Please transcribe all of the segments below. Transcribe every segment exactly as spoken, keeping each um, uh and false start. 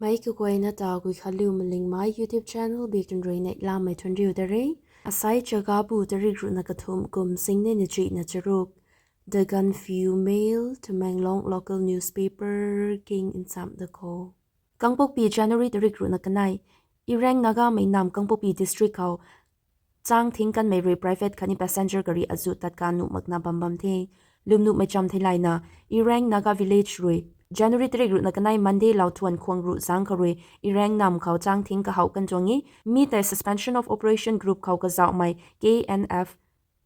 Ai kaguayna ta Guikhanliu Malingmei YouTube channel bik tun rui neihlamei thuanriu da re. Asai Chagabu tarik ruhna kathumh kum singnei na chuihna charuk. The Gaanphiu Mail, Tamenglong local newspaper king nchamh da kho. Kangpokpi, January tarik ruhna kanei. Ireng Nagamei namv Kangpokpi district khou chang thing kanmei rui private khatni passenger gari azuh tatkan nuh makna bam bam the. Lwmnuhmei cham theilayna, Ireng Naga village rui January tarik ruhna kanei Monday lou thuan khuang ruh zangc khou rui Ireng namv khou chang thing kahouh kan tuang e. Mi tei Suspension of Operation group khou kazauhmei K N F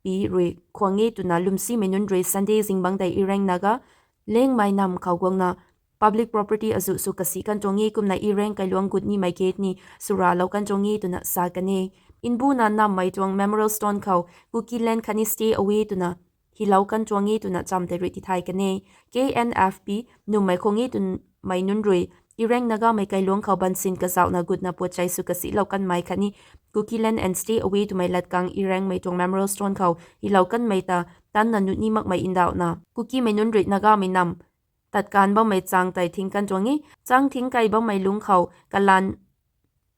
P rui khuang e twna lwmsimei nunc rui Sunday zingbangc tei Ireng Naga Lengmei namv khou guangna public property azuh sw kasi kan tuang e, kumna Ireng kailuangc gut nimei gate ni swralou kan tuang e twna sa kan e. Nbuna namvmei tuang memorial stone khou Kukiland khatni stay away twna hilou kan tuang e twna cham tei rui tithay kan e. K N F P nummei khuang e twmei nunc rui Ireng Nagamei kailuangc khou bansin kazauhna gutna puatchei sw kasilou kanmei khatni Kukiland and stay away twmei latkang Irengmei tuang memorial stone khou hilou kanmei ta tanna nuh ni makmei ndauhna Kukimei nunc rui Nagamei namv tatkan bammei chang tei thing kan tuang e. Chang thing kai bammei lungc khou kalan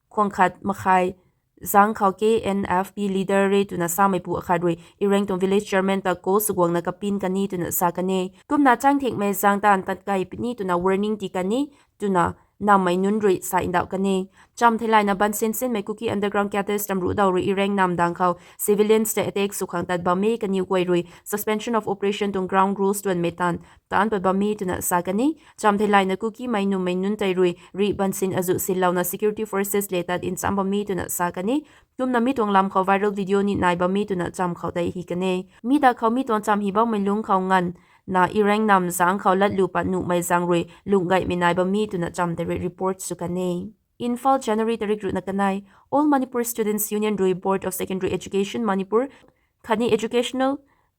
khuang khat makhai zangc khou K N F P leader re twna sameipu akhat rui Ireng tuang village chairman ta ko swguangna kapin kan e twna sa kan e. Kumna chang thingmei zang taanv tat kai puni twna warning ti kan e twna namvmei nunc rui sa ndauh kan e. Cham theilayna bansin sinmei Kuki underground cadres tamruh daw rui Ireng namv dang khou civilians tei attack sw khang tat bam e, kaniw guay rui Suspension of Operation tuang ground rules tuanmei taanv taanc pat bam e twna sa kan e. Cham theilayna Kukimei nummei nunc tei rui rih bansin azuh sinlouna security forces le tat ncham bam e twna sa kan e. Kumna mi tuang lam khou viral video ni nai bam e twna cham khou tei hi kan e. Mi da khou mi tuang cham hi bammei lungc khou nganvna Ireng namv zangc khou latlu pat nuhmei zaeng rui lungh gaymei nai bam e twna cham tei rui report sw kan e. Imphal, January tarik ruhna kanei. All Manipur Students Union rui Board of Secondary Education Manipur khatni educational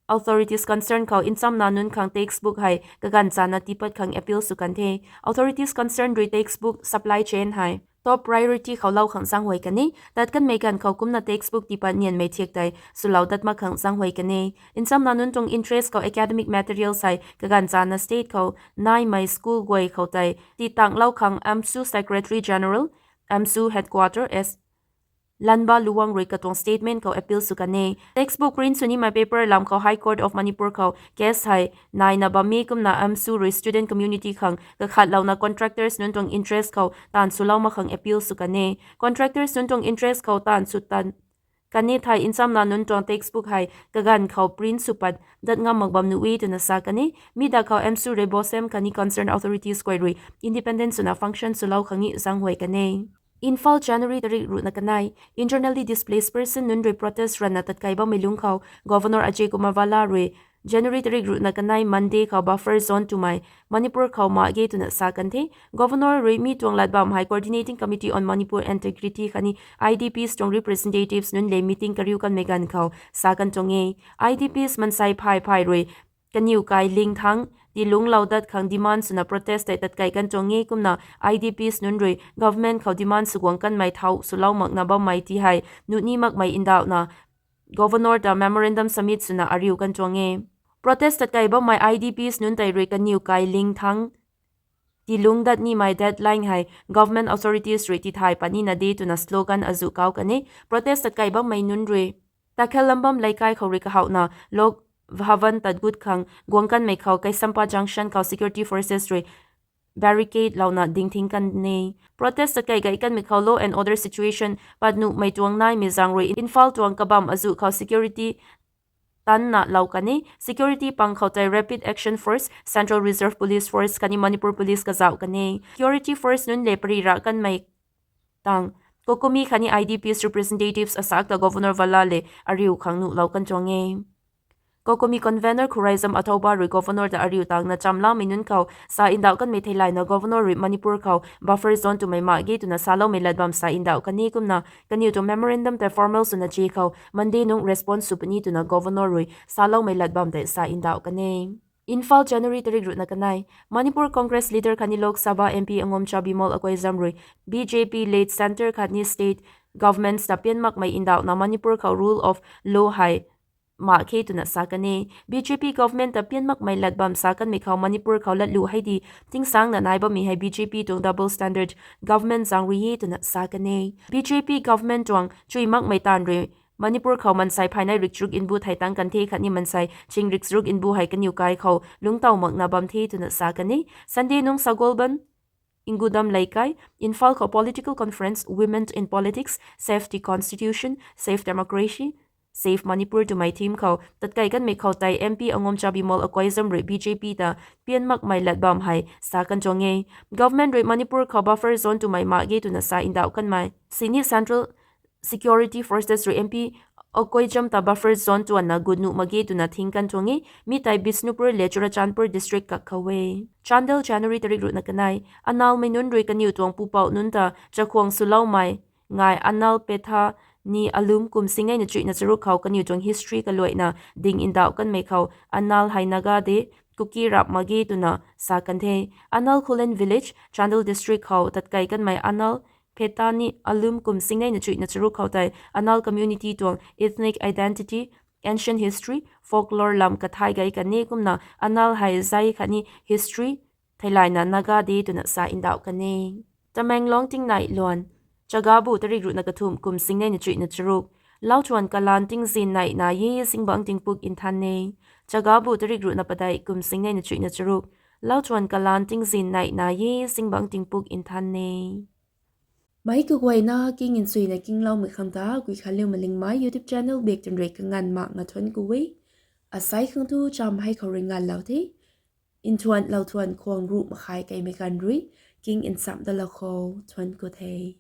authorities concern khou nchamna nunc khang textbook hei kaganv chana tiipat khang appeal sw kan the. Authorities concern rui textbook supply chain hei top priority khou lou khang zaenghuay kan e. Tat kanmei ganv khou kumna textbook tiipat nianmei thiak tei swlou dat mak khang zaenghuay kan e. Nchamna nunc tuang interest khou academic materials hei kaganv chana state khou naimei school guay khou tei titanglou khang AMSU Secretary General, AMSU Headquarter S Lanba Luwang rui katuang statement khou appeal sw kan e. Textbook print sw nimei paper lam khou High Court of Manipur khou case hei naina bam e, kumna AMSU rui student community khang kakhatlouna contractors nunc tuang interest khou taanv swlou mak khang appeal sw kan e. Contractors nunc tuang interest khou taanv sw tan kan e thei nchamna nunc tuang textbook hei kaganv khou print sw pat dat ngam mak bam nuh e twna sa kan e. Mi da khou AMSU rui BOSEM khatni concerned authorities guay rui independent swna function swlou khang ni zaenghuay kan e. Imphal, January tarik ruhna kanei. Internally displaced person nunc rui protest ranna tatkai bammei lungc khou Governor Ajay Kumar Bhalla rui January tarik ruhna kanei Monday khou buffer zone twmei Manipur khou mak ge twna sa kan the. Governor rui mi tuang lat bam hei Coordinating Committee on Manipur Integrity khatni I D Ps tuang representatives nunc le meeting kariu kanmei ganv khou sa kan tuang e. I D Ps mansei phay phay rui kaniw kai ling thangc tilungclou dat khang demand swna protest tei tatkai kan tuang e, kumna I D Ps nunc rui government khou demand swguang kanmei thau swlou makna bammei ti hei nuh ni makmei ndauhna Governor ta memorandum submit swna ariu kan tuang e. Protest tatkai bammei I D Ps nunc tei rui kaniw kai ling thangc tilungc dat nimei deadline hei government authorities rui tithay pat nina de twna slogan azuh kau kan e. Protest tatkai bammei nunc rui Takhellambam Leikai khou rui kahouhna Lok Bhavan tat gut khang guang kanmei khou Keisampa Junction khou security forces rui barricade louna ding thing kan e. Protest tatkai gay kanmei khou law and order situation pat nuhmei tuang naimei zaeng rui Imphal tuang kabam azuh khou security tanna lou kan e. Security pang khou tei Rapid Action Force, Central Reserve Police Force khatni Manipur Police kazauh kan e. Security force nunc le pary ra kanmei tang COCOMI khatni I D Ps representatives asak ta Governor Bhalla le ariu khang nuhlou kan tuang e. COCOMI convener Khuraijam Athouba rui Governor ta ariu tangna chamlamei nunc khou sa ndauh kanmei theilayna Governor rui Manipur khou buffer zone twmei mak ge twna saloumei lat bam sa ndauh kan e, kumna kaniw tuang memorandum tei formal swna che khou Monday nungc response sw puni twna Governor rui saloumei lat bam tei sa ndauh kan e. Imphal, January tarik ruhna kanei. Manipur Congress leader khatni Lok Sabha M P Angomcha Bimol Akoijam rui B J P led centre khatni state governments ta pian makmei ndauhna Manipur khou rule of law hei mak khe twna sa kan e. B J P government ta pian makmei lat bam sa kanmei khou Manipur khou latlu hei di tingsangna nai bammei hei B J P tuang double standard government zaeng rui e twna sa kan e. B J P government tuang chui makmei taanv rui Manipur khou mansei phay nei rik charuk mbu thei tang kan the khatni mansei ching rik charuk mbu hei kaniw kai khou lungctaw makna bam the twna sa kan e. Sunday nung Sagolband, Ingudam Leikai, Imphal khou political conference Women in Politics, Save the Constitution, Save Democracy, Save Manipur twmei theme khou tatkai kanmei khou tei M P Angomcha Bimol Akoijam rui B J P ta pian makmei lat bam hei sa kan tuang e. Government rui Manipur khou buffer zone twmei mak ge twna sa ndauh kanmei sini Central Security Forces rui M P Akoijam ta buffer zone twanna gut nuh mak ge twna thing kan tuang e. Mi tei Bishnupur le Churachandpur district kak khou e. Chandel, January tarik ruhna kanei. Anal mei nunc rui kaniw tuang pupouh nunc ta chakhwang swloumei ngai Anal Petha ni alum kum singnei na chuihna charuk khou kaniw tuang history kaluaina ding ndauh kanmei khou Anal hei Naga de, Kuki rap mak ge twna sa kan the. Anal Khullen village, Chandel district khou tatkai kanmei Anal Petha ni alum kum singnei na chuihna charuk khou tei Anal community tuang ethnic identity, ancient history, folklore lam kathai gay kan e. Kumna Anal hei zei khatni history theilayna Naga de twna sa ndauh kan e. Tamenglong tingnai luan. Chagabu tarik ruhna kathumh kum singnei na chuihna charuk. Lauthuan kalan tingzin nei na e, zingbangc tingpuk nthan e. Chagabu tarik ruhna padeih kum singnei na chuihna charuk. Lauthuan kalan tingzin nei na e, zingbangc tingpuk nthan e. Meic kaguayna king nchuina kingloumei khang ta Guikhanliu Malingmei YouTube channel bak tan rui kanganv makna thuanc ku e. Asai khang tu cham hei khou rui nganvlou the. Nthuan lauthuan khwang ruh makhai keimei ganv rui king nchamh dalou khou thuanc ku the.